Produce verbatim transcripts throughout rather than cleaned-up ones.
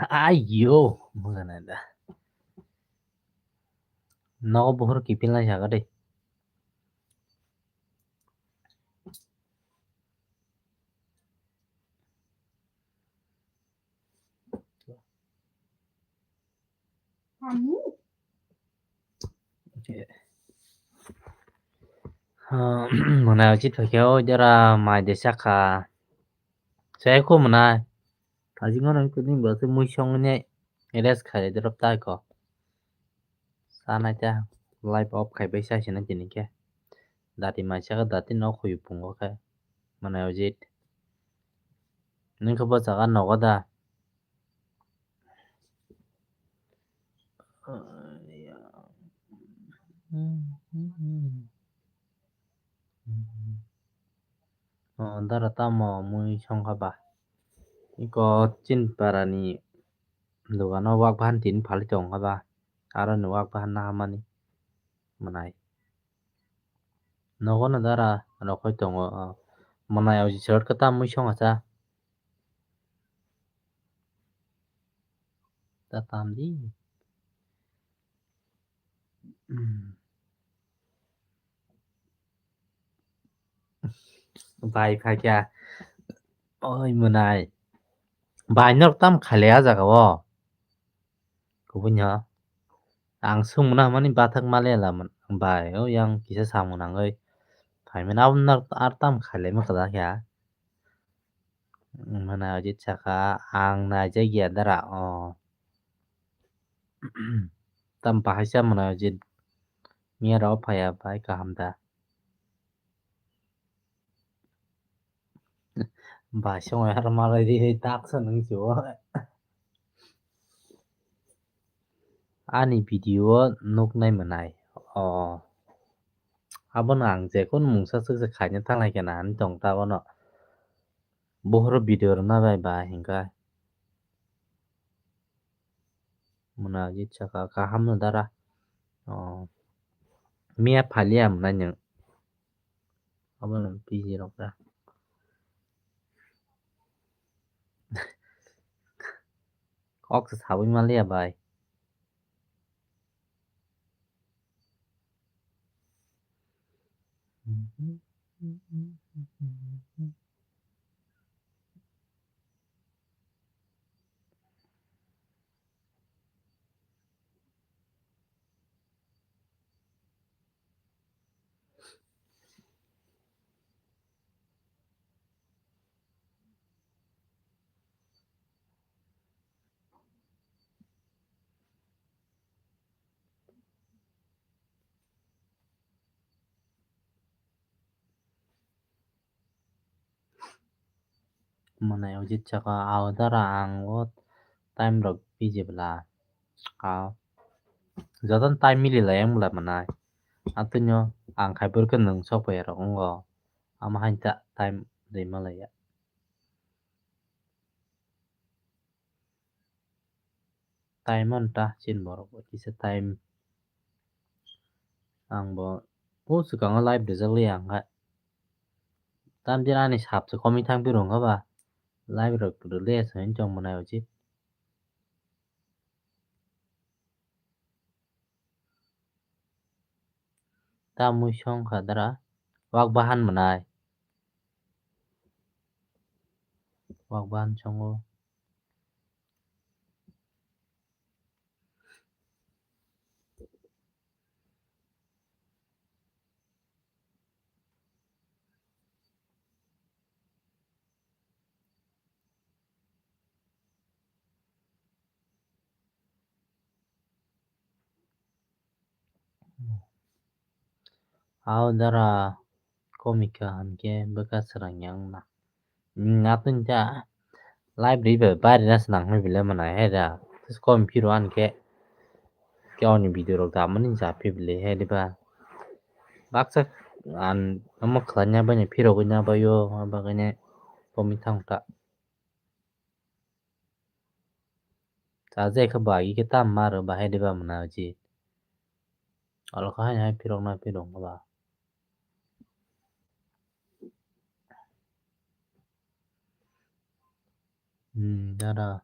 Ayo, mujana da. Nogo buhur kipilnai jaga de. Mwnai ochit phaikhe o jora mai de sakha. Chai kho mwnai. Ajingo nang kuding bo se mui song ne rest khai de rop tai ko. Sanai ta live off khai bai sai sina tini khe. Dati mai saka dati no khuyu pungo khe. Mwnai ochit. Nang khe bo jaga nogo da. O dara tamo mui songkha ba. Iko chin parani dogano wak bahan tin phali tongkha ba. Aro ni wak bahan nahamani mwnai. Nogo no dara rokoi tongo. Mwnai o jichorot khe tam mui songkha cha. Ta tam di. Bai phaikha. Oi mwnai. Bai nok tam khale a jaga o. Kubun ya. Ang sung mwnai mani bathak male la bai o yang kisa samung nangoi. Phaimani abo nok ar tam khale ma kada kya. Mwnai ojit saka ang naijak ya dara o. Tam bahai sa mwnai ojit miya rok phaya bai kaham da. Bai songwi har malai di dak sa nung si o. Ani video o nuknai mwnai o. Abono ang jekon mungsa swksa khaina thanglai khe na ani tong ta bono. Bohoro video rwna bai ba hinkha. Mwnai ojit saka kaham no dara. O. Miya phalia mwnai nwng. Abono P G rok da. Kok se sabui maliya bai. Mwnai ojit saka, "Ao dara ang o time rok busy bwla. Ao jotono time mili lai ang bwla mwnai. Atwino ang khai phuru khe nwng sok phai rok wngo. Amo hain ta time rwima laiya." Time on ta chin borok bo kisa time. Ang bo o swkango live rijak liya ang khe. Tam din ani sap se komwi thang phiro wngkha ba. Live rok rwliya se hinwi chong mwnai uchi. Tamwi song kha dara. Wak bahan mwnai. Wak bahan songo. Ao dara komika hankhe bwkha srang yang na. Hmm, atwng ta live ri bai bari na swnang hwnwi belai mwnai hai da. Kom phiro ani khe. Khe oni video rok da mani ja phi belai hai da ba. Baksa an omo khlai nya bai ni phiro gwi nya bai o, abo bagwi ni komwi thang ta. Chajakhe bagi khe tam maro bahai de ba mwnai uchi. Olo kha haino hai phirok na phirok ba. Hmm, dara.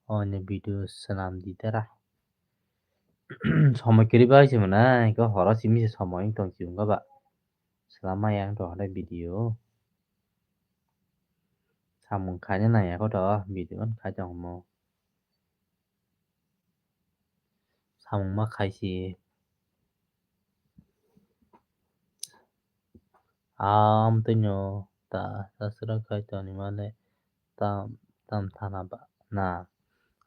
Oini video swnam di dara. Somoi kwrwi bai se mwnai, khe horo simi se somoi wng tong si wngkha ba. Swlam maya wng tong hwnwi video. Samung khaina nangya kho to video khai tong mo. Samung ma khai si. Amtwino ta, ta swrwng khai tongni male tam, tam thana ba, na,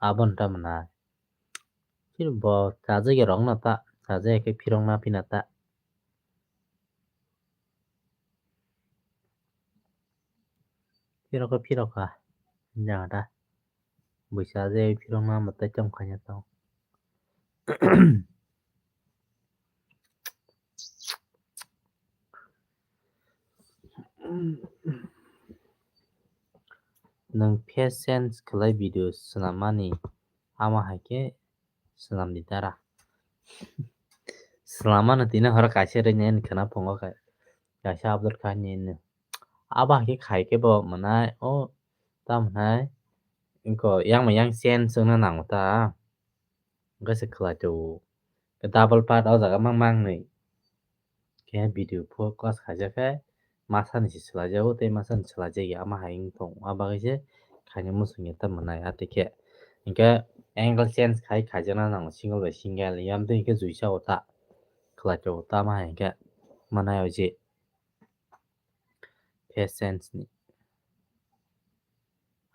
aboni tamo na. Phir bo chajak ya rok no ta, chajak ya khe phirok na phina ta. Phirok khe phirok kha, jaga ta. Buisa je phirok na mwtai tong khaina tong. Nwng patience khlai video swnammani, ama hai khe swnam di dara. Swnammano tini horo kaisa rwini ani khwna phungo khe, kaisa upload khaini. Abo hai khe khai khe bo mwnai, o tamo hwnai, wngkha yang bai yang change wngna nango ta. Hwnkhe se khlai tong double part o jaga mang mangnwi. Khe video focus khaijak khe masani se swlaijago tei masani swlaijakya ama hai wng tong. Abagwi se khaina muchungya ta mwnai atwi khe. Hwnkhe angle change khai khaijakna nango single by single. Yamtwi hwnkhe juisa o ta khlai tong tamo hai hwnkhe mwnai o je. Patience ni.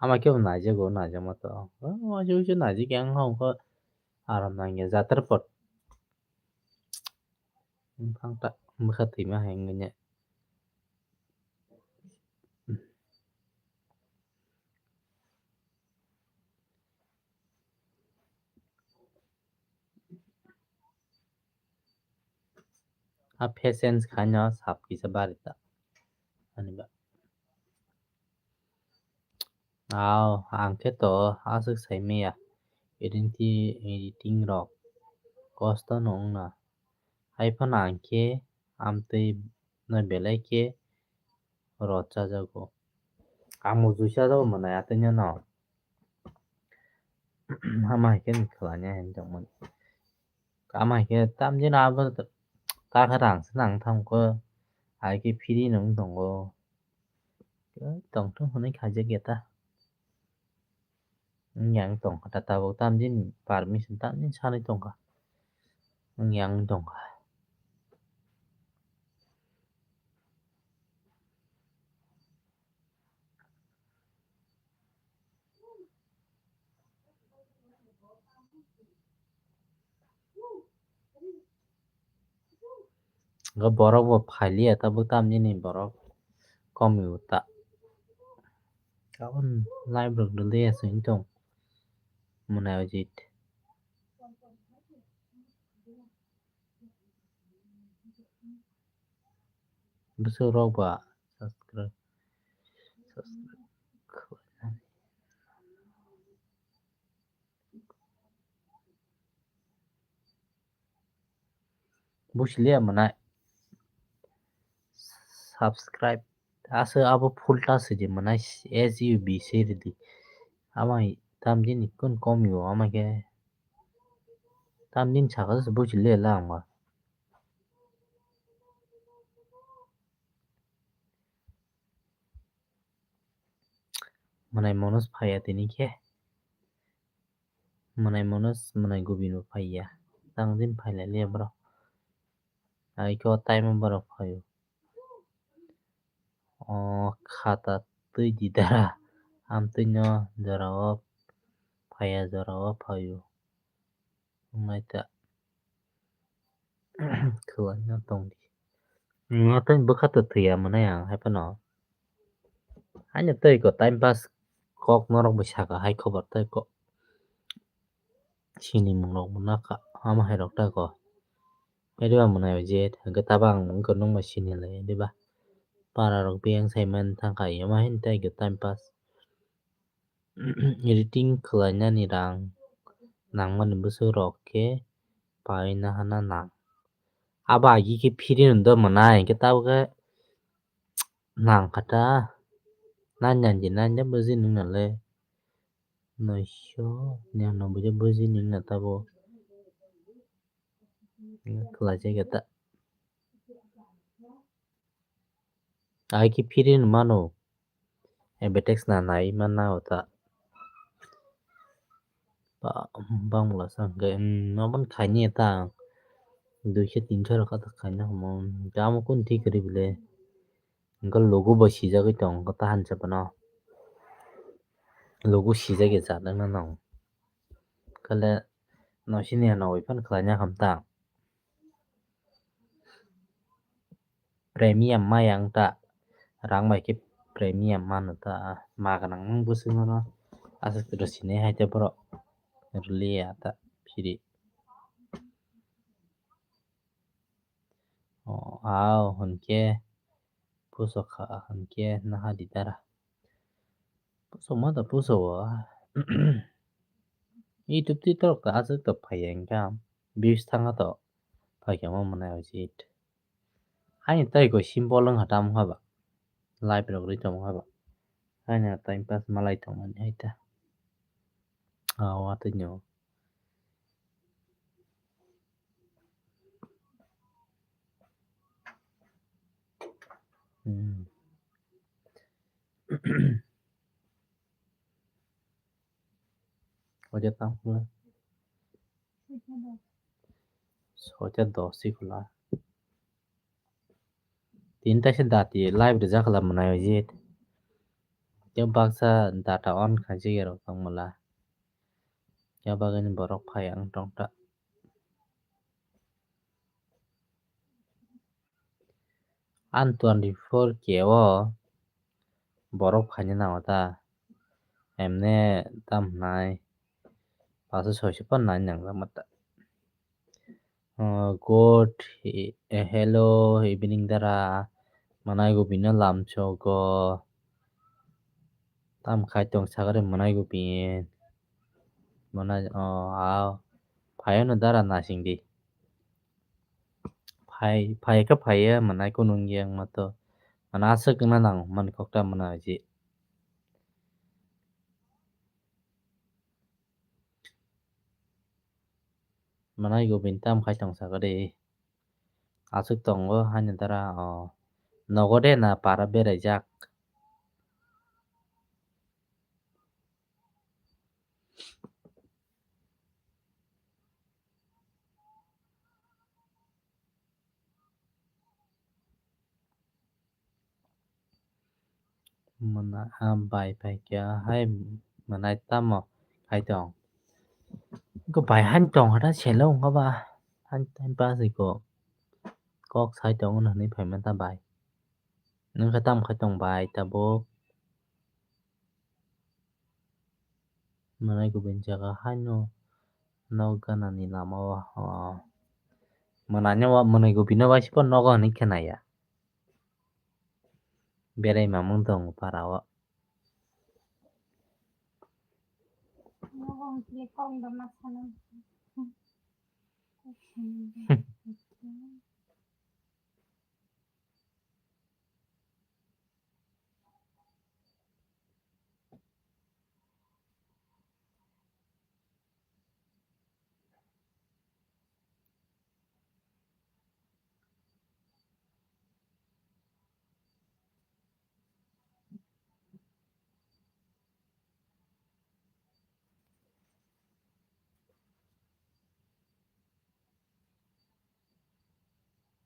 Ama khe bo naijago, naijakma to. O, uaisa uaisa naijak yang hwn khe aram nangya jatra pot. Bwkhak ta, bwkha twima hai wngya. A patience khaino sap kisa bari ta. Ani ba. Aw, ang khe to aswk sai maya. Editing, editing rok kosto no wngna. Hai phano ang khe amtwi no belai khe rw chajago. Ang bo juisa jago mwnai atwino no. Ama hai khe ni khlai ya hinwi tongmani. Ama hai khe tamjani abo ta khe rang se nang thangkhe. Hai khe free no wng tongo. Tongthok hwnwi khaijak ya ta. Wng yang tongkha ta tabuk tamjani permission tamjani sanwi tongkha. Wng yang tongkha. Hwnkhe borok bo phailiya tabuk tamjani borok komi o ta. Tabuk live rok rwliya se wng tong mwnai ojit. Bwswk rok ba subscribe, subscribe khlainani. Busi liya mwnai. Subscribe. Aswk abo full ta sidi mwnai S U B se ridi. Amai tamjani kun komi o ama khe. Tamjani saka se busi liya la ang ba. Mwnai Manoj phaiya tini khe. Mwnai Manoj, mwnai Gobi bo phaiya. Tang din phai lai liya borok. Ai khe o time o borok phaio. O khata twi di dara. Amtwino jorao phaiya, jorao phaio. Wngnaita. Khwlaina tongdi. Wngnaitani bwkha to thwiya mwnai ang hai phano. Haino tei ko time pass kok norok bai saka hai khobor tei ko. Sinimung rok bo nakha ama hai rok ta ko. Hai diba mwnai je hwnkhe tabang wngkha nung bai sini lai diba. Para rok biyang sai man thangkha yama hin tei ko time pass. Editing khlainani rang nangmani bwswk rok khe paina hana nang. Abo agi khe free no do mwnai, hinkhe tabukhe nang kha ta. Nanya di nanya buji nung nale. Noisho ni ano bujo buji ning na tabo. Khlai jageta. Ai ki free ni mano. Abetex na nai mana ota. Ba, bangla sa hwnkhe, mm, nobo khaini ta. Duiso tinso rok khaini hwnmo. Tamo kun thik kwrwi bwle. Hwnkhe logo bo sijagwi tong, hwnkhe ta hansa phano. Logo sijak ya jat wngna nang. Kale nosini ya nogwi phano khlaina ham ta. Premium ma yang ta. Rang bai khe premium mano ta. Ma gwnang wng bwswk no aswk rw sini hai te borok. Rwliya ta phiri. O, ao, hwnkhe puso kha, hwnkhe naha di dara. Puso ma da puso o. YouTube ti torok ta aswk to phaiya hwnkha. Views thangkha to. Phaikhe mo mwnai o jit. Haini tai ko simple wngkha tamo kha ba. Live rok rwi tongkha ba. Haini time pass malai tongmani hai ta. Ah, watwi no. Hmm. Oja tang pula. Soja dos si pula. Tinta se dati live rijak la mwnai o jit. Tei baksa data on khaijak ya rok tong mala. Ya bagwi ni borok phai ang tong ta. Ang twenty four K o borok phaina nango ta. Emne tam hwnai paso soiso pan nai nang ma ta. Oh, good, eh, hello, evening dara. Manai gubino lamsogo. Tam khai tong sagare manai gubin. Manai, oh, ao. Phaiyano dara nasing di. Phai, phai khe phaiya manai kunung yang mato. Mana aswk wngna nang man kokta mana ji. Manai gubin tam khai tong saka de. Aswk tongo haino dara, o. Nogo de na para beraijak. Mwnai, ah, bai phaikha hai mwnai tamo khai tong. Ko bai han tong hata selo wngkha ba. Han time pass ko. Kok sai tong hwnwi phaima ta bai. Nwng khe tamo khai tong bai tabuk. Mwnai gubin jaga haino nok ganani lama o, o. Mwnai no, mwnai gubino waisa po nogo hinwi khwnaya. Berai mamung tongo para o.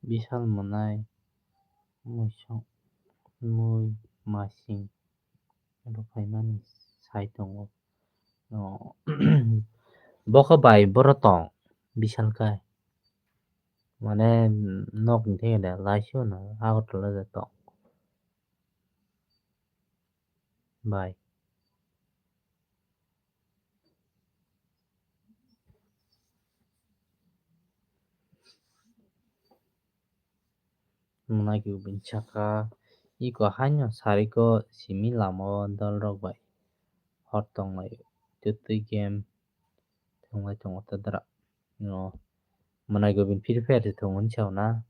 Bishal mwnai muisung mui masing rwphaimani sai tongo. O, bo khe bai boro tong Bishal kai. Mane nok ni thengwi da laisio no Agartala da tong. Bai. Mwnai gubin saka iko haino sariko simi lama o dol rok bai hor tonglai o tei game thwnglai tongo ta dara. No, mwnai gubin Free Fire se thwng hwnwi sao na.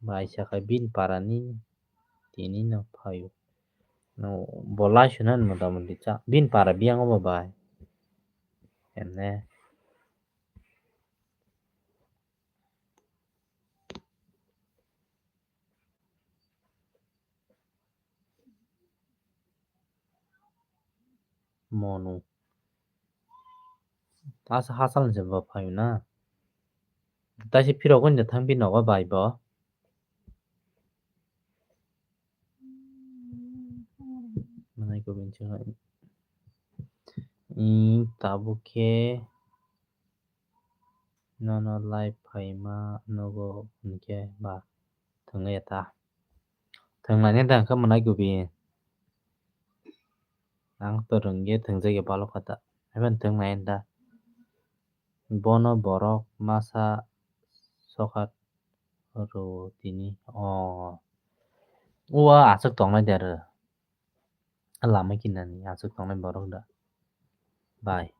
Bai saka bini para ni tini no phaio. No, bo lai suna ni mota moti cha. Bin para biyang obo bai. Emne. Monu. Asa hasal ni se bo phaio na. Taisi phirok oi thang bi nogo bai bo. Manai ko bin chwng. Ing tabuk khe nono live phaima nogo hinkhe ba thwngya ta. Thwngnani da khe manai ko bin. Ang to rwngye thwngjagya balok kha ta. Haibani thwngnai da. Bono borok masa sokat rw tini. O. O a aswk tongnai de rw. A lama kinani aswk tongnai borok da. Bai.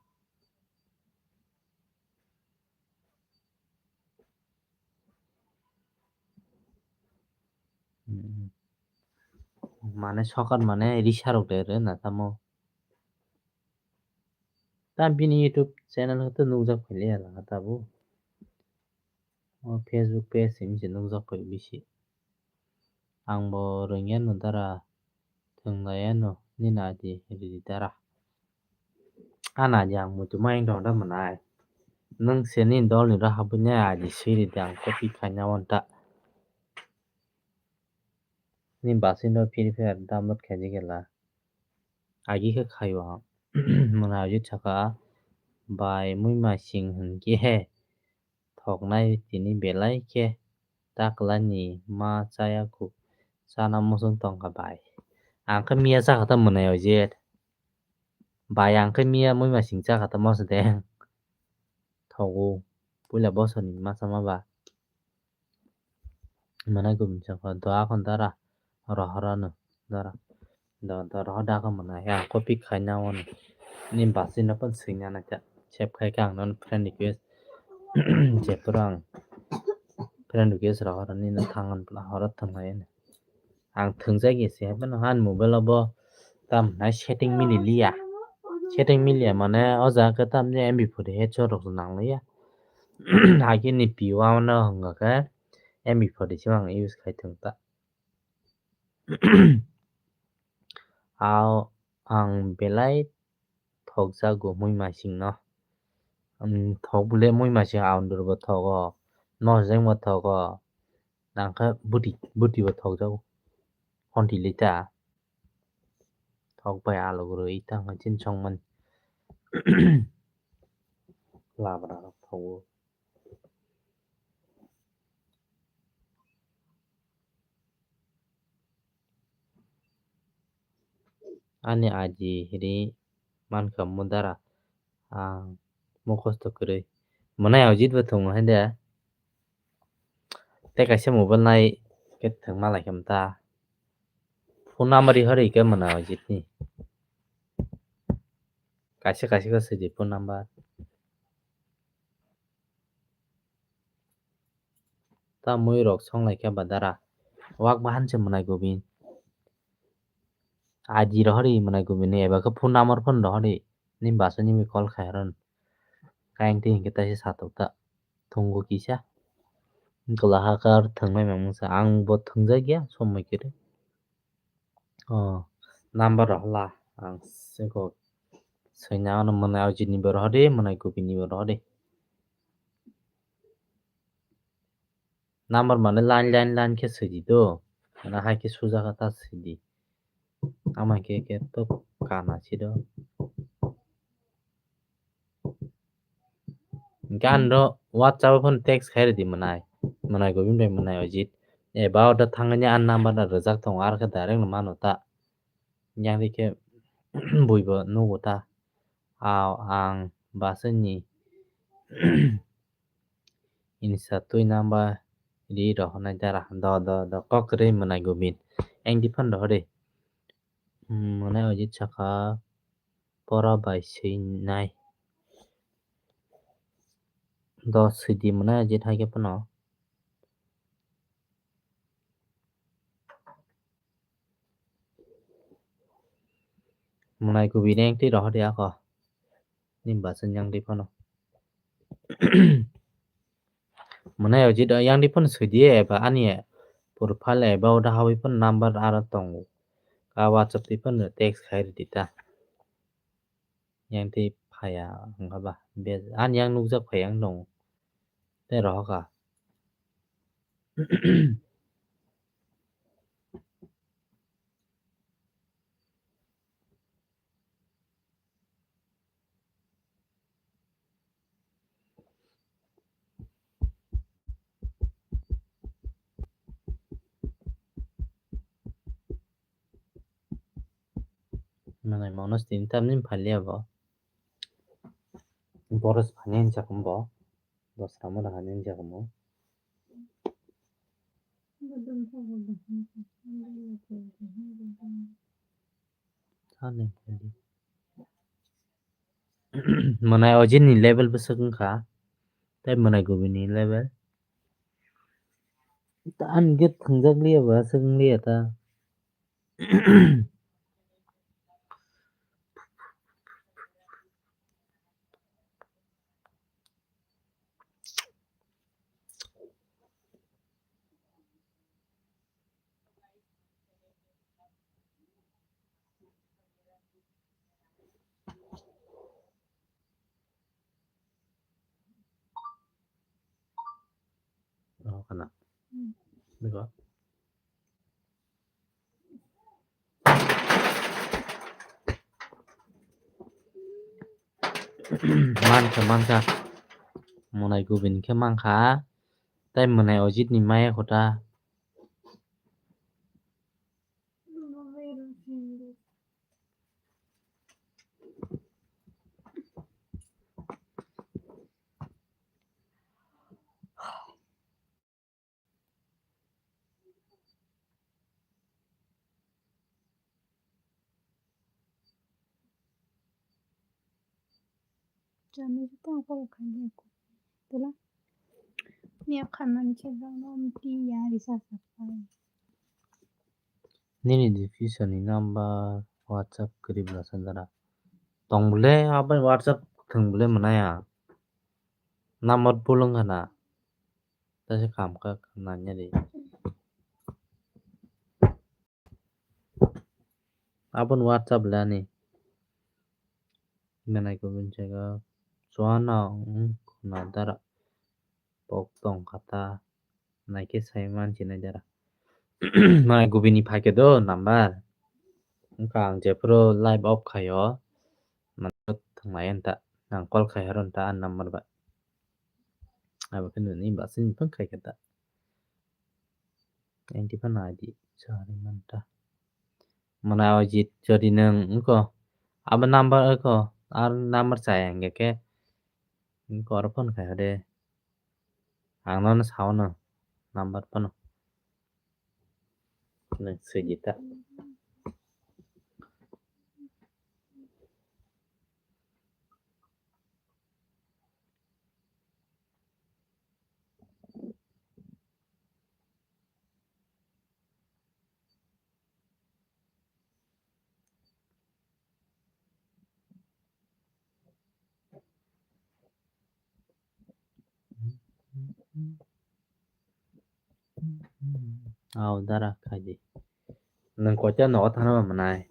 Hmm. Mane sokat mane risa rok de rw na tamo. Tam bini YouTube channel hwnkhe nukjak phailiya lama tabuk. O Facebook page hinwi se nukjak phai bisi. Ang bo rwngya no dara, thwnglaiya no nini adi ridi dara. Ani adi ang muitu ma wng tong da mwnai. Nwng se nini dol ni ro habwi nai adi swi ridi ang copy khaina wanta. Ni basino Free Fire download khaijak la. Agi khe khaio ang. Mwnai agi saka bai muima sing hinkhe he thoknai tini belai khe taklani ma chaya kuk chana muchung tongkha bai. Ang khe miya chakha ta mwnai agi. Bai ang khe miya muima sing chakha ta mosodeng. Thogo. Puila bosorni masa ma ba. Mwnai gubun chakha do akon dara rohorano dara do do rohor da akon mwnai ya copy khaina wano ni basino pon swina naikha save khai kha ang nono friend request je pura ang friend request rohorani no thangan pla horo thwnglai. Ang thwngjak ya se haino ani mobile o bo tam hinai setting mili liya. Setting miliya mane o jaga khe tam je M B forty headshot rok nang liya. Agi ni P one no hwnga khe M B forty se ang use khai thwng ta. Ao ang belai thokjago muima singno. Thok bole muima sing aondur bo thogo, nosjeng bo thogo, nangkhe bwtwi bwtwi bo thokjago. Honti lita thok bai alogro ita hwnwi chini songmani labra rok thogo. Ani aji ri mankha mudara ang mukhosto kwrwi. Mwnai Ajit bo thwngmani de. Tei kaisa mobile nai khe thwngma lai khe mta. Phone number ri hori khe mwnai Ajit ni. Kaisa kaisa khe sidi phone number. Ta mui rok song lai khe ba dara. Wak bahan se mwnai gubin. Aji rohori mwnai gubin ni eba khe phone number phone rohori. Ni basa ni mi call khai ron. Kain ti hinkhe taisa satok ta. Thungo kisa. Glaha kar thwngnai mamung sa. Ang bo thwngjak ya somoi kiri. O number rohla ang seko soina ano mwnai Ajit ni bo rohori mwnai gubin ni bo rohori. Number mane line line line khe swidi do. Mane hai khe suja khe ta swidi. Ama khe khe to kana si do. Gan ro WhatsApp phone text khai ridi mwnai. Mwnai gubin bai mwnai Ajit. Eba order thangani an number na rwjak tongo ar khe direct no mano ta. Yang ri khe bui bo nugo ta. Ao ang basa ni Insta twi number ri rohornai dara. Do, do, do, kok kwrwi mwnai gubin. Eng di phano rohori. Hmm, mwnai Ajit saka pora bai swinai. Do swidi mwnai Ajit hai khe phano. Mwnai kubi neng twi rohor ya kho. Ni bwswk yang twi phano. Mwnai o jit yang twi phano soi di eba ani profile eba o da hawi phano number aro tongo. Ka WhatsApp twi phano text khai rw di ta. Yang twi phaya wngkha ba. Be-, ani yang nukjak phai ang tongo. Tei rohor kha. Mwnai mono sini tamni phalia bo. Boros phani hinsa kumbo. Bosra mo dahani hinsa kumbo. Thani phadi. Mwnai o jini level bwswk wngkha. Tei mwnai gubini level. Ta ani get thwngjak liya ba swk wng liya ta. Oh, kana. Hmm. Bego. Mankha, mankha. Mwnai gubini khe mankha. Tei mwnai o jit ni maya kho ta. Chani tang kol khai ya ko. Tela. Ni khan man che dong dong ti ya ri sa sa pai. Nini description ni number WhatsApp kwrwi bwla sandara. Tong bwle abo WhatsApp thwng bwle mwnaya. Number bulung khana. Tase kam kha nanya di. Aboni WhatsApp le ani. Mwnai kubun jaga. Chuano wng khna dara. Pok tong kha ta. Naikhe sai manchi nai dara. Mwnai kubini phaikhe do number. Wngkha ang jephuru live off khaio. Mano thwnglai anta. Ang call khai horo anta a number bai. Abo khe nini bwswk ni phone khai khe ta. Ang tipha nai di, sorry manta. Mwnai o jit jodi nwng wngkho, abo number wngkho, ar number chaya hingkhe khe wngkho oro phone khai hode. Ang nono sao no number phano. Nwng swi di ta. Au dara khai di. Nwng koita nogo thana ba mwnai.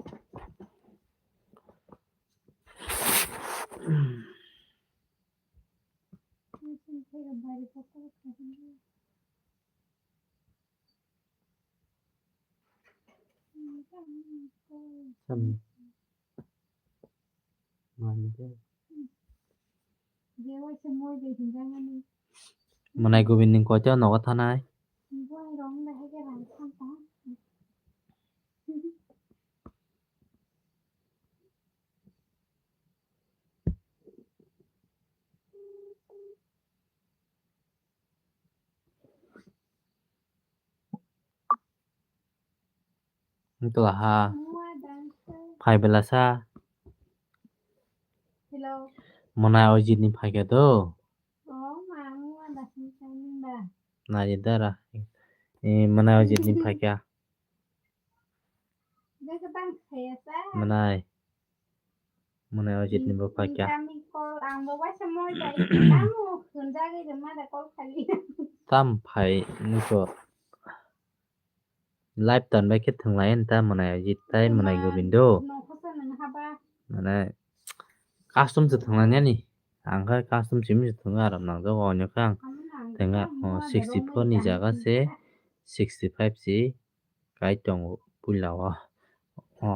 Sam. Mani de. Mwnai kubun nwng koita nogo thanai? Wngtla ha. Phai bela sa. Hello. Mwnai o jit ni phaikha do. Oh, ma, ma, da, sini, sini, da. Nai dara. Eh, mwnai o jit ni phaikha. Mwnai. Mwnai Ajit ni bwpha kya? Incoming call, ang bo waisa moi bai, tamo hwnjagwi rwma da call khali. Tam phai nukho. Live ton bai khe thwnglai ani ta Mwnai Ajit tai Mwnai Gobindo. Nokhosa nang haba. Mane custom se thwnglai ani. Ang khe custom simi se thwngo aram nang jago onyo khe ang. Tengga sixty four ni jaga se sixty five si kai tongo puila o. O.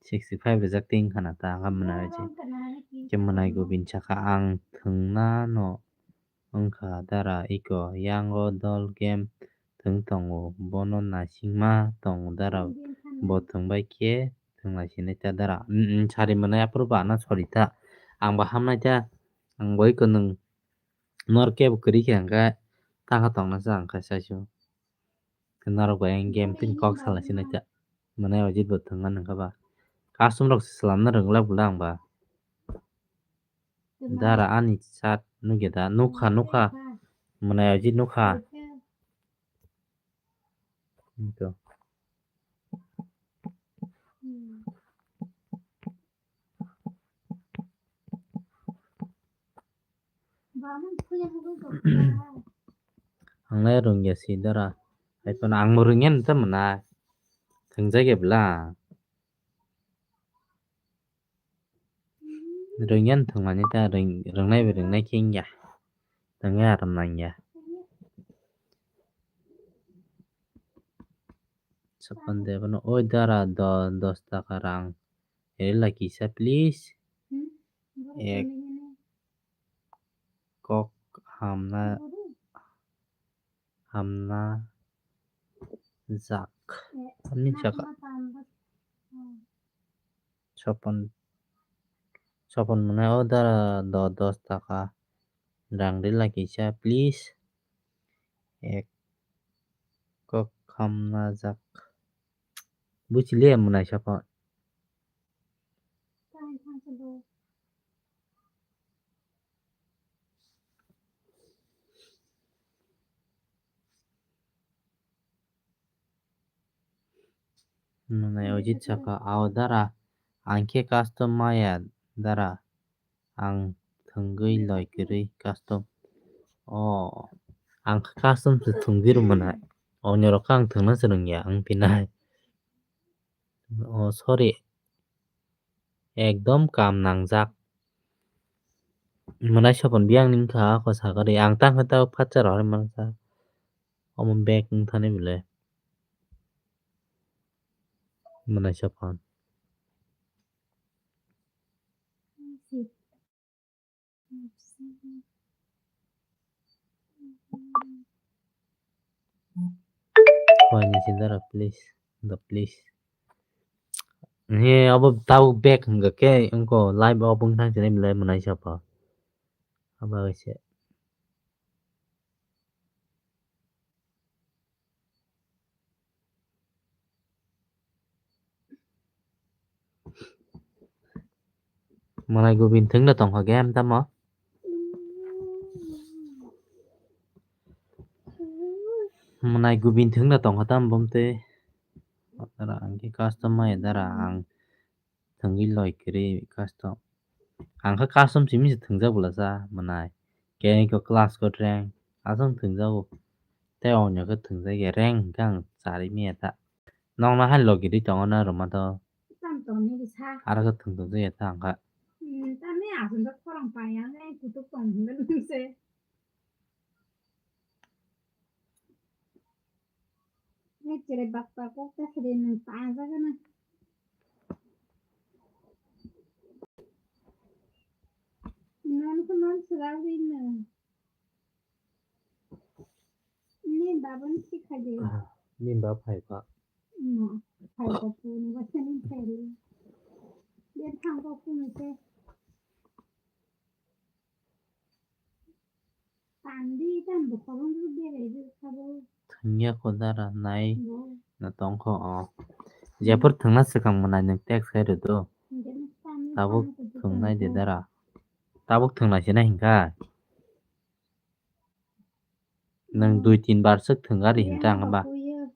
Sixty five rijak ting khana ta, ang Mwnai Ajit. Khe Mwnai Gobindo saka ang thwngna no wngkha dara iko yango dol game thwng tongo, bono naisingma tongo dara, bo thwngbai khe thwnglai sinai ta dara. Mm, mm, sari Mwnai aphuru ba na sori ta, ang ba hamnai ta, ang bo iko nwng nor kebo kwrwi khe hwnkhe taka tongna se ang khe saisu. Norok bai ang game tin kok sala sinai ta. Mwnai Ajit bo thwngna nangkha ba. Custom rok se swlamna rwngla bwla ang ba. Dara ani chat nugya da. Nukha, nukha. Mwnai Ajit nukha. Ito. Ang le rwngya si dara. Hai phano ang bo rwngya nw ta mwnai. Thwngjak ya bwla. Rwngya nw thwngmani ta rwng-, rwngnai bai rwngnai khe wngya. Thwngya aram nangya. Sapan de bono, oi dara do-, dos taka rang. Rila kisa please. Ek kok hamna, hamna jak. Hamni saka. Sopon, sopon mwnai o dara do dos taka rang rila kisa please. Ek kok hamna jak. Buchili mwnai sopon. Mwnai Ajit saka, ao dara, ang khe custom maya dara, ang thwngwi loi kwrwi custom. O, ang khe custom se thwngwi rw mwnai. Onyorok khe ang thwngna se rwngya, ang pinai. O, sorry. Ekdom kam nangjak. Mwnai sopon biyang ni wngkha, ako sakari. Ang tang khe ta phatsa rohor mansa. Omo bag wngthani bwle. Mwnai sopon. Wai ni sindara, please. The please. He, abo tabuk back hwnkha khe, wngkha live o bwkhang tini belai mwnai sapa. Abo se. Mwnai Gubin thwngna tongkha game tamo? Mwnai Gubin thwngna tongkha tamo bomtwi? Dara ang khe custom maya dara ang thwngwi loi kwrwi custom. Ang khe custom simi se thwngjak bwlasa mwnai. Khe eko class code rank aswk thwngjago. Tei onyo khe thwngjak ya rank hwnkhe ang charwi maya ta. Nokna hai logi ri tongo na rwma to. Tam tongni risa. Aro khe thwng thwng ya ta ang kha. Hmm, tamni aswk khorang paiya nai kutuk tong hwnwi se. Nai chere bakta kok ta sri nang ta jaga na. Non ko non sra ri na. Ni baba ni sikhai de. Ni baba phai kha. No, phai kha pu ni ba sani phai ri. De thang kha pu ni se. Tandi tan bukhorong ru berai ru sabo. Thwngya kho dara nai. Bo. Na tongkho o. Jephur thwngna swkang mwnai nwng text khai rwdo. Hingke nwng tani Tabuk tani kudu thwngnai de tongkho. Dara. Tabuk thwngnai se na hinkha. Nwng dui tin bar swk thwng gari hinta ang ba. Kuya.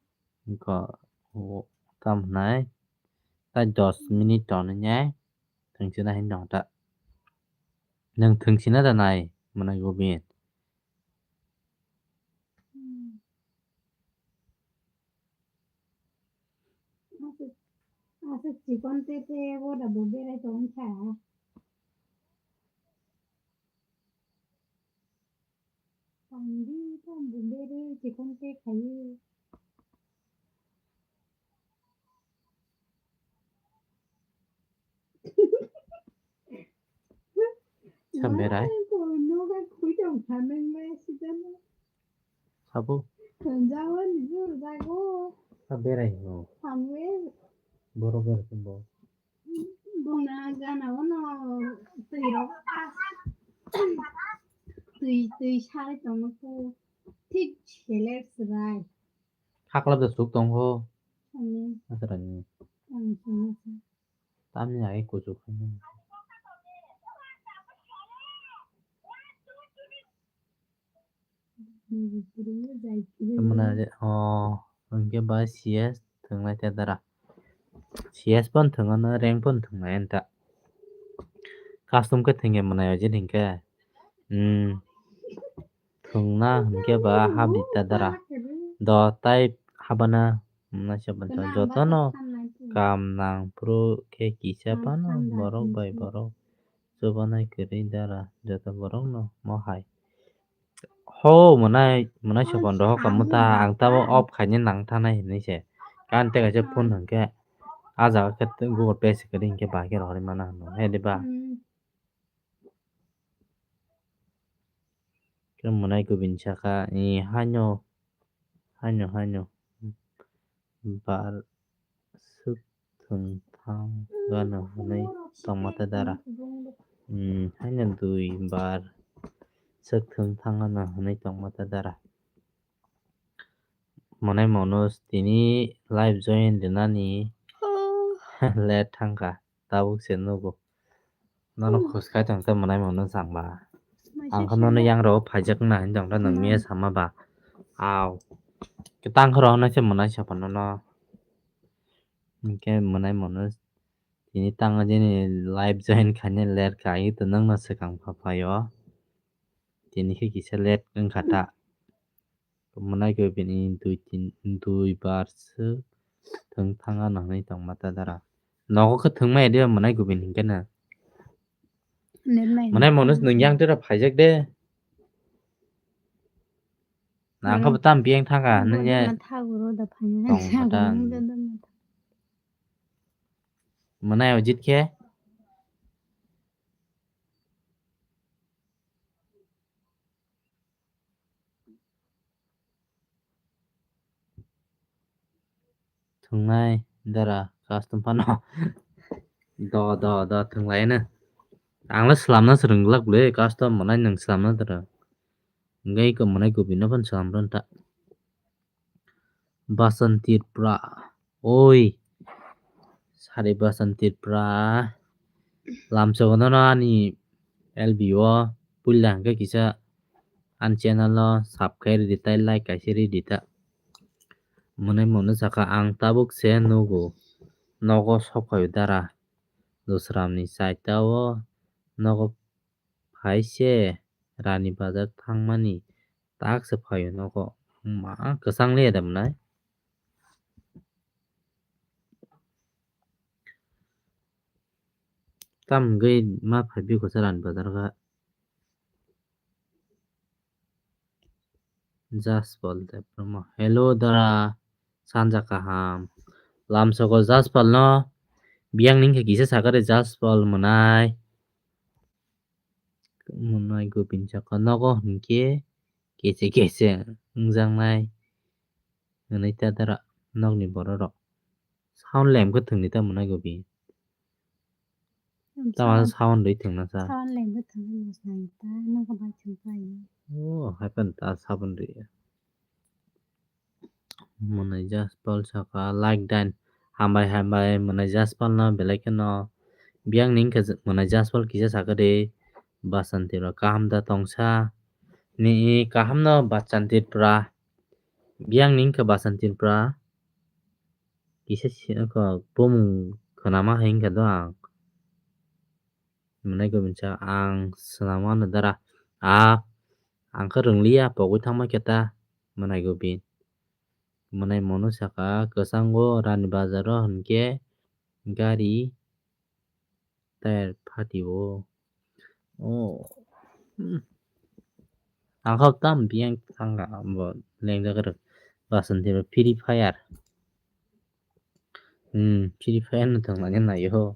Wngkha o tam hwnai. Tai dos minute tong nai. Thwngsina hin tong ta. Nwng thwngsina da nai, mwnai Gobin. Hmm. Aswk, aswk chikon tete o da bo berai tong kha. Tangdi tong bo berai chikon te khayi. Sa berai. Noga khui tong kha nang bai sijana. Sabo. Tonjawan jur jago. Sa berai no. Samwe. Boro berai bo. Bongna gana ono twi rok. Twi, twi sari tongo ko. Thik seler srai. Hakla da suk tongo. Ani. Asarani. Ani sini. Tamni ai kuchuk khaina. Mwnai o hwnkhe ba C S thwnglai ta dara. C S pon thwngano, rank pon thwnglai anta. Custom khe thwngya mwnai o jin hinkhe. Hmm. Thwngna hinkhe ba habdi ta dara. Do tai habana mwnai se jotono kam nang phuru khe kisa phano borok bai borok chubanai kwrwi dara joto borokno mo hai. Ho mwnai, mwnai se bondo ho kamu ta ang tabo off khaina nang thanai hinwi se. Kan te kaisa phone hwnkhe ah jaga khe Google Pay se kwrwi hinkhe bahai rohorwi mano hinwi he diba. Khe mwnai Gobin saka, "Ee, haino, haino, haino, bar swk thwng thang gano," hwnwi tongma ta dara. Hmm, haino dui bar swk thwng thang gano hwnwi tongma ta dara. Mwnai Manoj tini live join rwnani late thangkha, tabuk se nugo. Nono khoskai tong khe mwnai Manoj ang ba. Ang khe nono yang rok phaijak na hin tong khe nang miya sama ba. Au. Khe tang khe rok hwnwi se mwnai sapa nono. Hinkhe mwnai Manoj tini tang jini live join khaina late kha, ai to nwngno swkang pha phaio. Tini khe kisa late wngkha ta. Mwnai Gobin ni dui tin, dui bar se thwng thang ano hinwi tongma ta dara. Nogo khe thwngmaya diba mwnai Gobin hinkhe na. Mwnai Manoj nwng yang tera phaijak de. Nang khe tam biyang thangkha hinwi. Mwnai Ojit khe. Thwngnai dara custom phano. Do, do, do, thwnglai no. Ang le swlamna se rwng glak le custom mwnai nwng swlamna dara. Hwnkhe iko mwnai Gobin no phano swlam rw ta. Basan Tripura. Oi. Sari Basan Tripura. Lamsogo nono ani L B o puila hwnkhe kisa ani channel o subscribe ridi tai like kaisa ridi ta. Mwnai Manoj saka ang tabuk se nugo. Nogo sok phaio dara. Dusram ni saita o nogo phai se Rani Bazar thangmani tak se phaio nogo. Ma kwchang le da mwnai. Tam hwnkhe ma phai bikho se Rani Bazar kha. Jaspal Debbarma. Hello dara, sanja kaham. Lamsogo Jaspal no biyang ning khe kisa sakare Jaspal mwnai. Mwnai Gobin saka nogo hinkhe kese kese wngjaknai. Hwnwi ta dara nokni borok rok. Sound lem khe thwngdi ta mwnai Gobin. Tamo sound rwi thwngna sa. Sound lem khe thwngna sa ta nokha bai thwngpai. Oh, haikhe ta sabon rwi. Mwnai Jaspal saka like dan. Hambai hambai mwnai Jaspal no belai kheno. Biyang ning khe mwnai Jaspal kisa sakha de. Basan Tripura kaham da tongsa. Ni kaham no Basan Tripura. Biyang ning khe Basan Tripura. kisa si-, wngkha bumung khwnama hai wngkha do ang. Mwnai Gobin sa ang swnam ano dara. A, ang khe rwngliya pogwi thangma khe ta Mwnai Gobin. Mwnai Monu saka kwchango Rani Bazar o hwnkhe gari tyre phati o. Oh. Hmm. Ang kha tam biyang thangkha bo lengjak rw. Basan twi Free Fire. Hmm, Free Fire no thwng nai nai ho.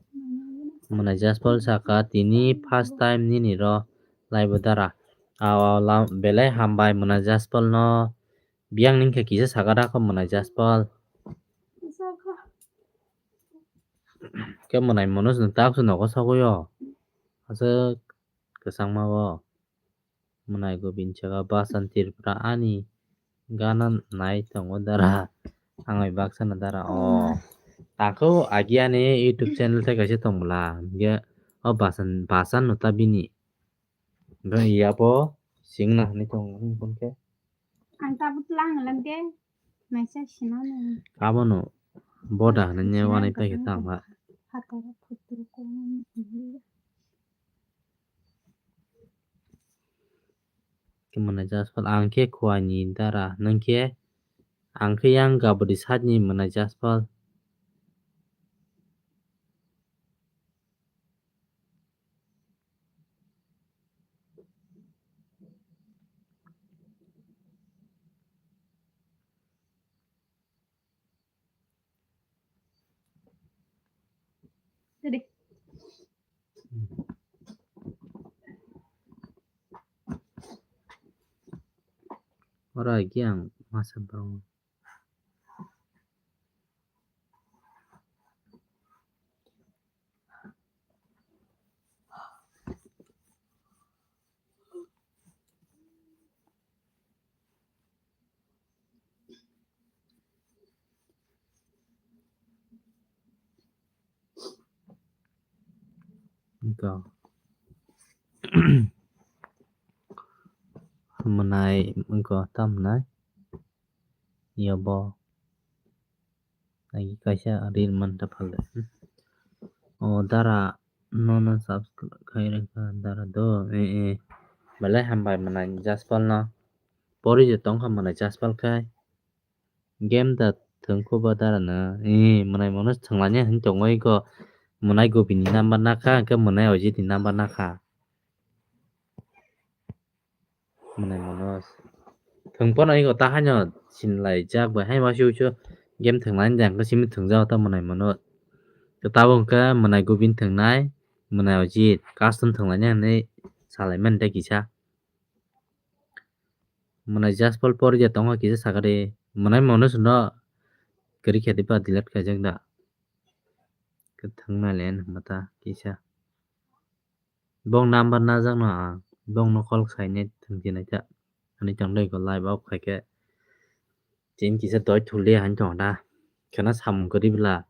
Mwnai Jaspal saka tini first time nini ro live o dara. Aw, aw, lam-, belai hambai Mwnai Jaspal no. Biyang ning khe kisa saka da kho Mwnai Jaspal. Khe Mwnai Manoj no tak su nogo sogwi o. Aswk kwchangma o. Mwnai Gobin saka Basan Tripura ani gana nai tongo dara. Ang bai baksa no dara o. Takho agi ani YouTube channel tei kaisa tong bwla. Hwnkhe o Basan, Basan no ta bini. Hwnkhe yabo sing na hinwi tongo hwnkhe. Ang tabuk lang lang de. Naisa sinani. Abono boda hinwi wanai paikhe tangkha. Hataro putro ko. Khe Mwnai Jaspal, ang khe Khowai ni dara, nwng khe? Ang khe yang Gabodi side ni Mwnai Jaspal. Dede. Ora agi ang masa borok. Wngkha. Mwnai wngkha, tam mwnai? Yobo. Agi kaisa reel manta phalde. O dara nono subscribe khai rwkha dara do. Eh, eh. Belai hambai Mwnai Jaspal no. Pori je tongkha Mwnai Jaspal khai. Game da thwngkho ba dara no. Eh, Mwnai Manoj thwnglani hinwi tongo iko. Mwnai Gobin ni number nakha, hwnkhe Mwnai Ojit ni number nakha. Mwnai Manoj. Thwng phano iko ta haino sinlaijak bai hai uansuk uansuk game thwnglai de hwnkhe simi thwngjak ta Mwnai Manoj. To tabuk hwnkhe Mwnai Gobin thwngnai, Mwnai Ojit custom thwnglainai hinwi salaimani tei kisa. Mwnai Jaspal pori je tongkha kisa sakha de. Mwnai Manoj no kwrwi khe diba delete khaijak da. Kwthang nai le hinma ta kisa. Bong number najakno ang, bongno call khainai thwngsinai ta. Ani tongdoi ko live off khaikhe. Chini kisa doi thuli hain tong da. Khena samung kwrwi bwla.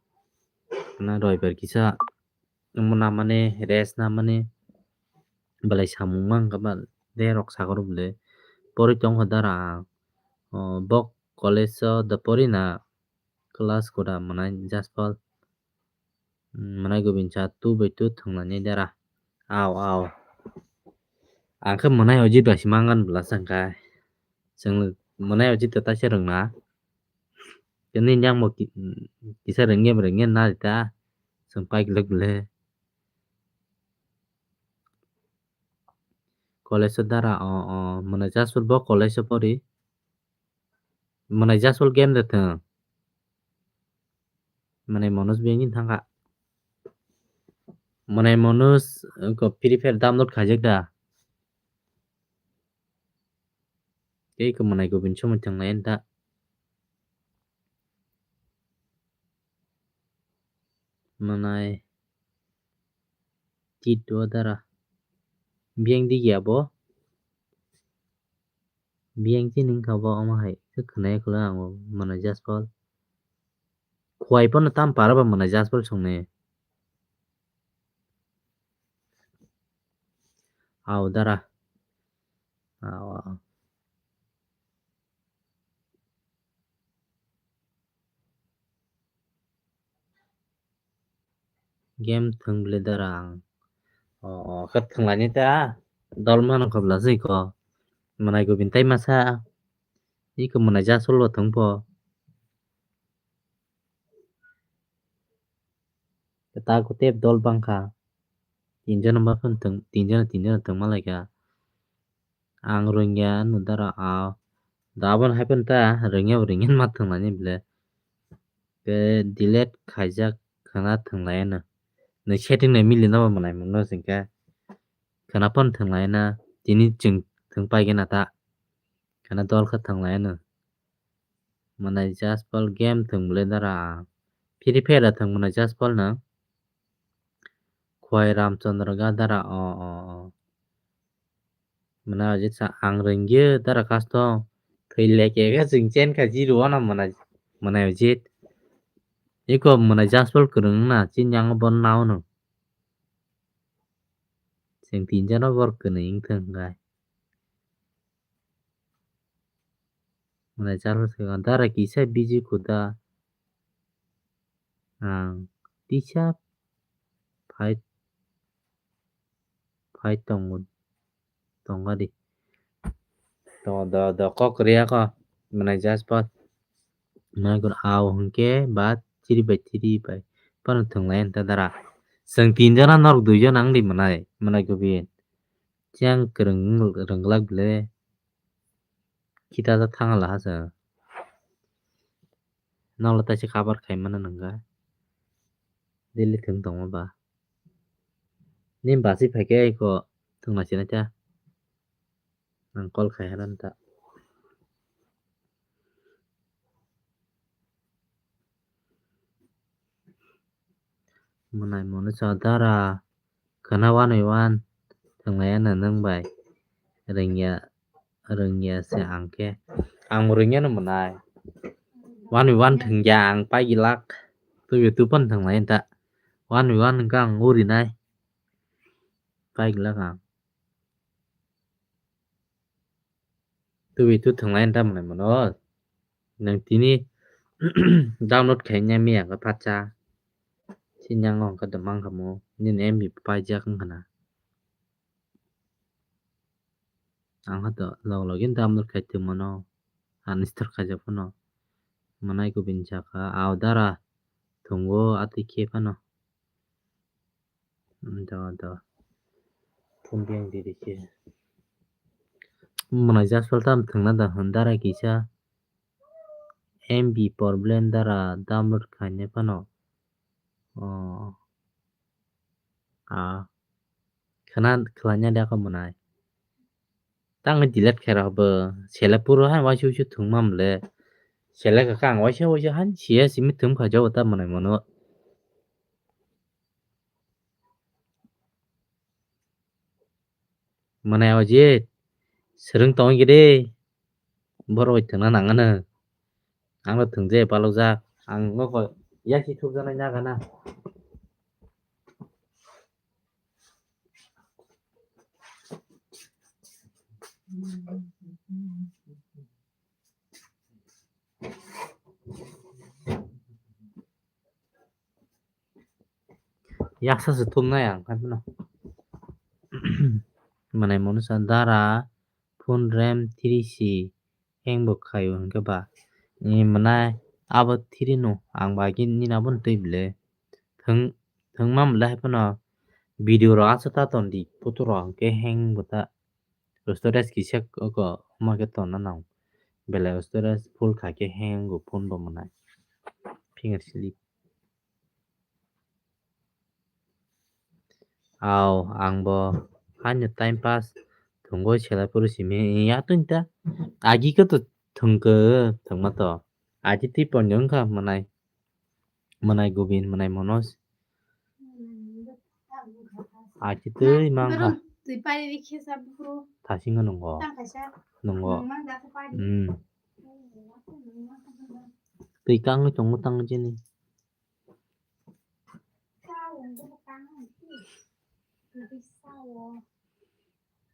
Khena roibar kisa omo namani, rest namani. Belai samung mang kha ba de rok sagoro bwle. Pori tongkha dara ang. O, bok college o da pori na. Class koda Mwnai Jaspal. Mwnai Gobin cha tu bai tu thwnglani dara. Aw, aw. Ang khe Mwnai Ojit bai se mangan bwla chwng kha. Chwng Mwnai Ojit ta taisa rwngna. Tini yang bo ki-, kisa rwngya rwngya na ta. Chwng pai glak bwle. College o dara o, o, Mwnai Jaspal bo college o pori. Mwnai Jaspal game de thwng. Mwnai Manoj bini thangkha. Mwnai Manoj ko Free Fire download khaijak da. Tei ko Mwnai Gobin somoi thwnglai da. Mwnai Tito dara. Biyang digi abo. Biyang chini wngkha bo omo hai khe khwnai khwlai ang bo Mwnai Jaspal. Khwai phano tam para ba Mwnai Jaspal songni. Aw dara. Aw, aw. Game thwng bwle dara ang. O, o, khe thwnglaini ta. Dol mano khobla se ko. Mwnai gubin tai masa. Iko mwnai jasol bo thwng pho. Ta kutep dol bangkha. Tinjon ma phun thwng, tinjon, tinjon thwng malaikha. Ang rwngya no dara a. Da aboni hai phano ta rwngya bo rwngya ma thwnglaini bwle. Tei delete khaijak khwna thwnglaino. Nw setting nai mili no bo mwnai mungno singkhe. Khwna phano thwnglaina. Tini chwng thwng paigena ta. Khwna dol khe thwnglaino. Mwnai Jaspal game thwng bwle dara. Free Fire a thwng mwnai Jaspal no. Khwai Ramchandra ga dara o o o. Mwnai Ajit sa ang rwngye dara custom. Thwi leke ga chwng chen kha zero wana mwnai, mwnai Ajit. Iko mwnai Jaspal kwrwng na chini ang bo nao no. Chwng tinjano bor kwnwi wngthwng hwnkhe. Mwnai Jaspal se dara kisa busy khuda. Ang tisa phai, phai tongo, tonga di. To, do, do, kok riya ko. Mwnai Jaspal. Mwnai gur au hwnkhe ba three by three by. Phano thwnglai ta dara. Chwng tinjona norok duijon ang di mwnai. Mwnai gubin. Chang kwrwng rwngwlak bwle. Kita ta thang la ha sa. Nokla taisa cover khai mano nangkha. Daily thwng tongma ba. Ni basi phaikhe iko thwngna sinai ta. Nang call khai hana ta. Mwnai mwnwi sa dara khwna wanwi wan thwnglai ano nwng bai rwngya, rwngya se ang khe ang rwngya no mwnai wanwi wan thwngya ang paigilak tubui tubun thwnglai ta wanwi wan hwnkhe ang urinai paigilak ang. Tubui tu thwnglai ta mwnai mano. Nang tini download khai nya miya ka phacha. Sinyang ong ka damang kamo. Nini M B paijak wng khana. Ang hato log login download khai tongmano. Uninstall khaijak phano. Mwnai kubin saka. Au dara thwngo atwi khe phano. Do, do. Phone biyang diri khe. Mwnai Jaspal tam thwngna da hwn dara kisa. M B problem dara download khaina phano. O. A. Khana khlaina da ko mwnai. Tang delete khe rw bo. Sele puro hai waisa waisa thwngma mle. Sele ka kang waisa waisa han siya simi thwng kha jaw ta mwnai mano. Mwnai Ajit, swrwng tong gede. Borok bai thwngna nang ano. Ang no thwng je palok jak. Ang no ko yasi thuk jana nya gana. Yaksa se thumnai ang, hai phano. Mwnai mwnwi sa dara, phone ram three C hang bo khaio hwnkhe ba. Ni mwnai abo three no, ang ba agini nini abono twi bwle. Thwng, thwngma mwnai hai phano video rok aswk ta ton di, photo rok hwnkhe hang bo ta. Storage kisa oko ma khe tonna nang. Belai storage full kha khe hang o phone bo mwnai. Finger slip. Au, ang bo haino time pass thwngwi selai phuru simi ya tun ta. Agi khe to thwngkhe thwngma to. Agi twi pon wngkha mwnai. Mwnai Gobin, mwnai Manoj. Achi twi mangkha. Twi pari rikhe sa buphuru. Thasingo nungo. Tang kaisa. Nungo. Nung mang da sa pari. Hmm. Twi kangwi tongo tang jeni.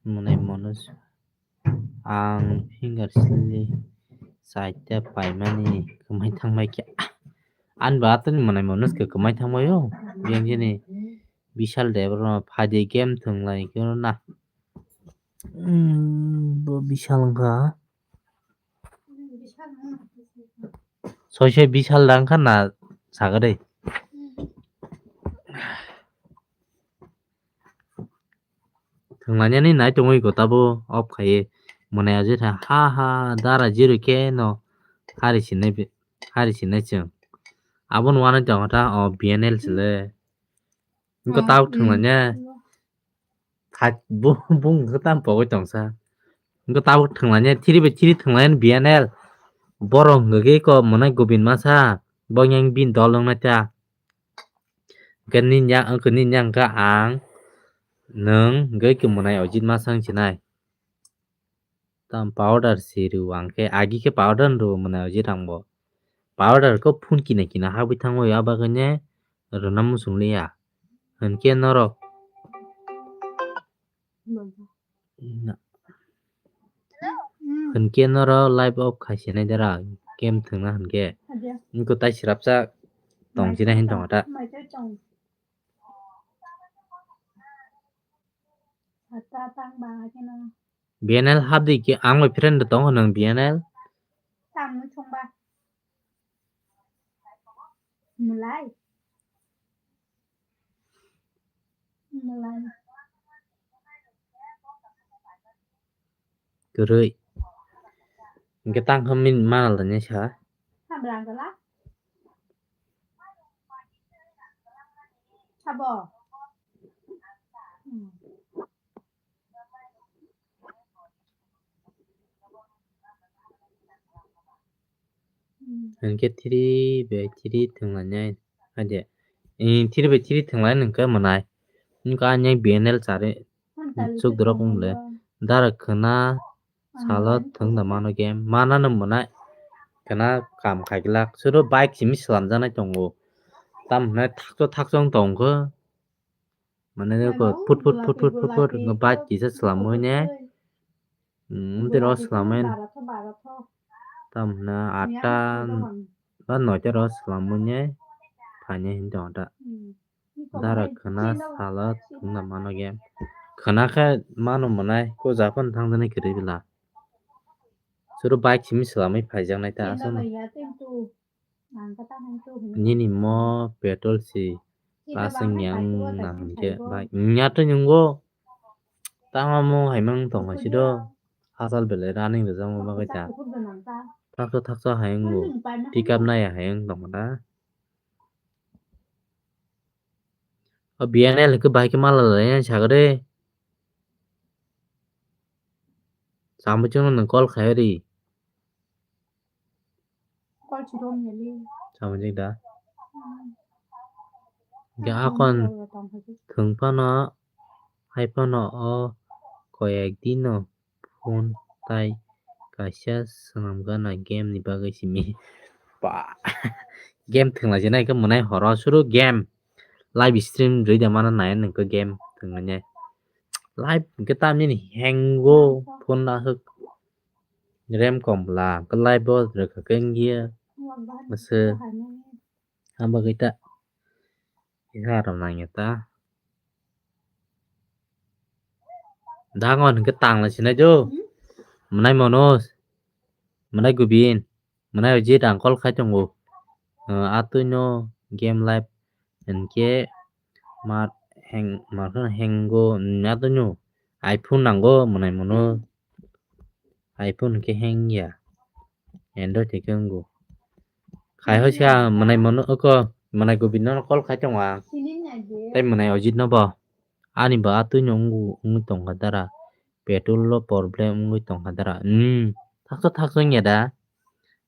Mwnai Manoj, ang finger sili saita paimani kwmai thangbai khe. Ani ba atwni mwnai Manoj khe kwmai thangbai o, biyang jeni Bishal de bro, phaidi game thwnglai khe na. Hmm, bo Bishal wngkha. Soi soi Bishal da wngkha na saga de. Thwnglanyani nai tongwi go tabo off khaiye. Mwnai ajitha ha ha dara jiru khe no hari sinai bi-, hari sinai chwng. Aboni uanai tongo ta o B N L sile. Wngkha tabuk thwnglanya. Thak bu-, bung wngkha tam pogwi tongsa. Wngkha tabuk thwnglanya three by three thwnglanya B N L. Borok hwnkhe ko mwnai Gobin masa. Bo yang bin dol wngna ta. Hwnkhe nini yang, wngkha nini yang wngkha ang, nwng, hwnkhe khe mwnai Ojit masa wng sinai. Tam powder si rw ang khe, agi khe powder rw mwnai Ojit ang bo. Powder khe phun kina kina habwi thango, abo khe ne rwna muchung liya. Hwnkhe norok. Na. Hwnkhe noro live off khai sinai dara, game thwngna hwnkhe. Wngkha tai swrapsa tong sinai hin tongo ta. B N L hapdi khe ang bai friend tongo nwng B N L. Tamo chungba. Mulai. Mulai. Kwrwi. Hwnkhe tang kha min manal da nesa. Sabo. Hmm. Hwnkhe three by three thwnglainai. Haide. Three by three thwnglainai hwnkhe mwnai. Wngkha ani B N L chari. Chukdorok wng le. Dara khwna salo thwng da mano game. Manano mwnai. Khwna kam khai glak. Suro bike simi swlamjaknai tongo. Tamo hwnai thakcho thakcho wng tongkho. Mane ko phut phut phut phut phut phut ngo bike kisa swlamwi ne. Umtwi ro swlamwi. Tam hwna atta ba noita ro swlamwi ne. Phaini hin tong ta. Dara khwna sala thwngna mano game. Khwna khe mano mwnai ko japan thangdani kwrwi bwla. Suru bike simi swlamwi phaijaknai ta aswk. Nini mo petrol si pasing yang na hwnkhe bai nya to nyungo tama mo haimang tong hai sido hasal belai running rwjakma bagwi ta thaksa thaksa hayung bo pick up naya hayung tong da o B N L hwnkhe bahai khe mala lai yang sagade samung chwngno nwng call khai ri. Samajik da. Hwnkhe akon thwng phano hai phano o koyek dino phone tai kaisa swnam gana game ni bagwi simi. Ba game thwngla jena khe mwnai horo suru game live stream rwi da mano nai nang khe game thwngmani live hwnkhe tamni hang o phone aswk. Rem kom bwla, kwlai bo rwkha khe wngya. Masa. Abo khe ta. Kisa rom nangya ta. Dango hwnkhe tangla sinai jo. Mwnai Manoj. Mwnai Gobin. Mwnai Ojit ang call khai tongo. Atwi no game live. Hwnkhe mar heng, mar heng go. Atwi no iPhone nango mwnai Manoj. iPhone hwnkhe heng ya. Android hwnkhe wngo. Khai hoi se ang mwnai Manoj oko, mwnai Gobin no call khai tongo ang. Tei mwnai Ojit no bo. Ani bo atwi no wngo, wngwi tongkha dara. Petrol o problem wngwi tongkha dara. Hmm. Thaksa thaksa wngya da.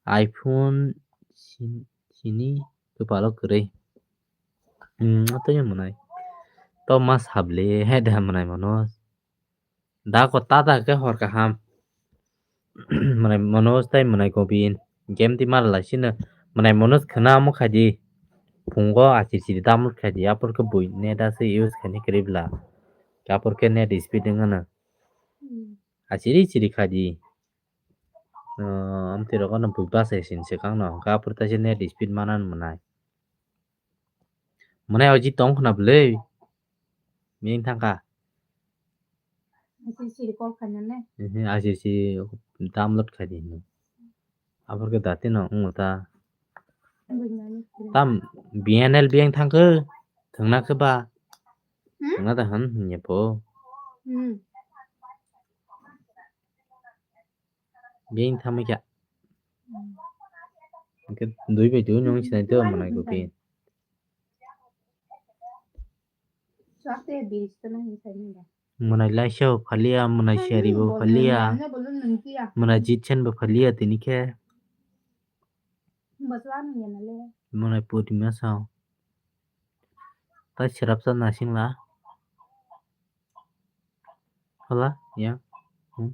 iPhone sin-, sini kwpalo kwrwi. Hmm, atwi no mwnai. To ma sable he da mwnai Manoj. Da ko tata khe hor kaham. Mwnai Manoj tei mwnai Gobin. Game twi mala lai sino. Mwnai Manoj khwna omo khai di. Phungo achir chiri download khai di. Apor khe bui net aswk use khaini kwrwi bwla. Apor khe net speed wng ano. Achiri chiri khai di. Amtwi rok ano bui bachai sini swkang no. Hwnkhe apor taisa net speed mana mwnai. Mwnai Ojit tong khna bwlwi. Bini thangkha. Asiri siri call khaina ne? Ehe, asiri siri download khai di hino. Aphor khe dati no wngo ta. Buinani. Tam B N L biyang thangkhe, thwngna khe ba? Hmm? Thwngna da hwn hwnye pho. Hmm. Biyang thamwi kha. Hmm. Hwnkhe dui bai dui nung sinai tei mwnai go phi. Mwnai Laisao phaliya, mwnai Siyari bo phaliya, mwnai Jitsen bo phaliya tini khe. Mwnai Purima sao. Tai serapsa nasingla. Hala, ya. Hmm.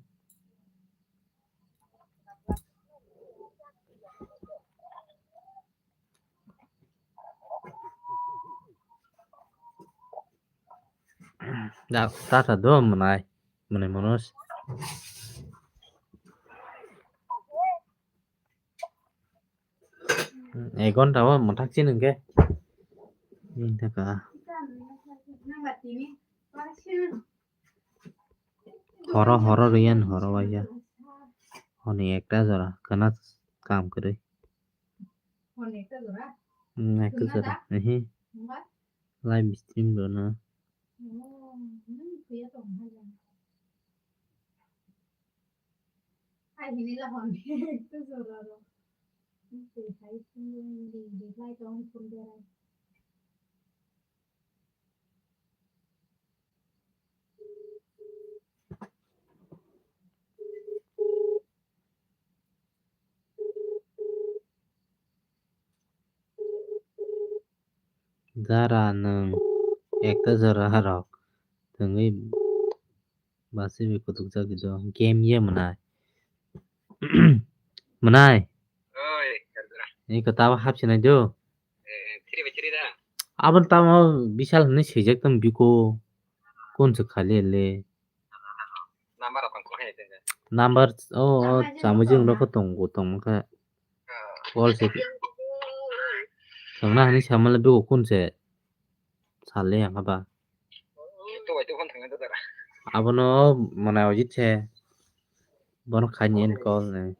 Da, ta ta do mwnai, mwnai monos. Ek ghonta o mwthak chin hwnkhe. Bini thaka. Horo, horo riyan, horo waisa. Honi ekta jora, kana kam kwrwi. Hmm, ekta jora. Ehe. Live stream rwna. Jara nwng ekta jora rok thwngwi basi bai kutukjak di do game ye mwnai. Mwnai. Oi, kardura. Ni kwtabo hapsinai do. Eh, three by three da. Aboni tamo bisal hwnwi swijak tong biko. Kun se khali le. Number rok ang kok hai tong. Number o, o chamui jing rok tongo tong kha. Call se. Tongna hwnwi samala biko kun se. Sale yang haba. Abono mwnai ojit se. Bono khaini en call ne.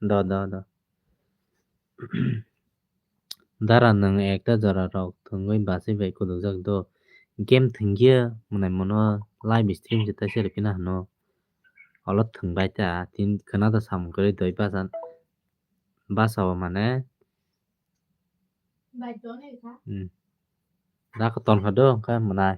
Do, do, do. Dara nwng ekta jora rok thwngwi bachwi bai kutukjak do. Game thwngya mwnai mono live stream se taisa rwphina hwno. Olo thwngbai ta tin khwna da samung kwrwi doi basa, basa o mane. Hmm. Da khe ton kha do hwnkhe mwnai.